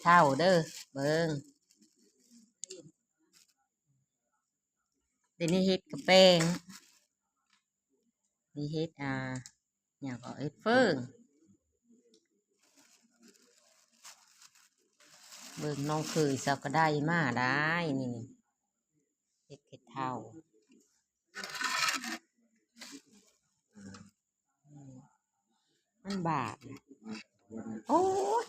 ເຖົ້າເດີ ເບິ່ງ ເດນີ້ເຮັດກະແປ້ງ ນີ້ເຮັດ ອ່າ ຫຍັງກໍເຮັດເຝີ ເບິ່ງນ້ອງເຂີຍເຈົ້າກໍໄດ້ມາໄດ້ນີ້ ເຮັດໄຂ່ເຖົ້າ ມັນບາດ ໂອ້ຍ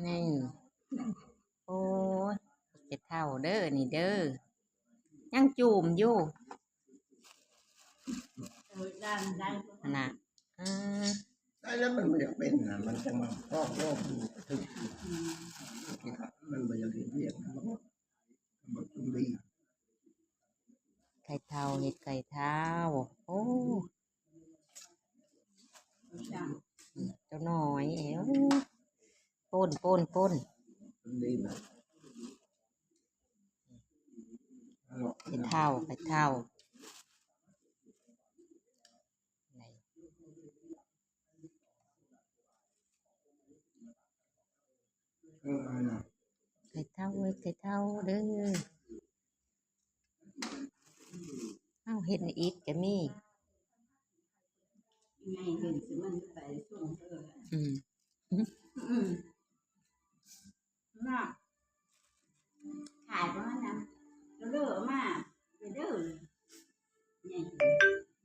ນີ້ ໂອ້ຍ ເຮັດໄຂ່ເຖົ້າເດີນີ້ເດີ ຍັງຈູມຢູ່ ຫັ້ນນະ ອືມ ໄດ້ແລ້ວ ມັນບໍ່ຢາກເປັນນະ ມັນຈັ່ງມາພອກໂລກຢູ່ ມັນບໍ່ຢາກເຮັດວຽກ ມັນບໍ່ ມັນບໍ່ ໄຂ່ເຖົ້າ ເຮັດໄຂ່ເຖົ້າ ໂອ້ ເຈົ້ານ້ອຍ ເອີ ໂອ້ ປົນ ປົນ ປົນ ເຮັດເຖົ້າ ໄຂ່ເຖົ້າ ໄຂ່ເຖົ້າ ເອີຍ ໄຂ່ເຖົ້າເດີ ເຮົາເຮັດໃນອິດກໍມີ ໃຫຍ່ຂຶ້ນຊິມັນໄປສົ່ງເດີ ອືມ ອືມ ນະ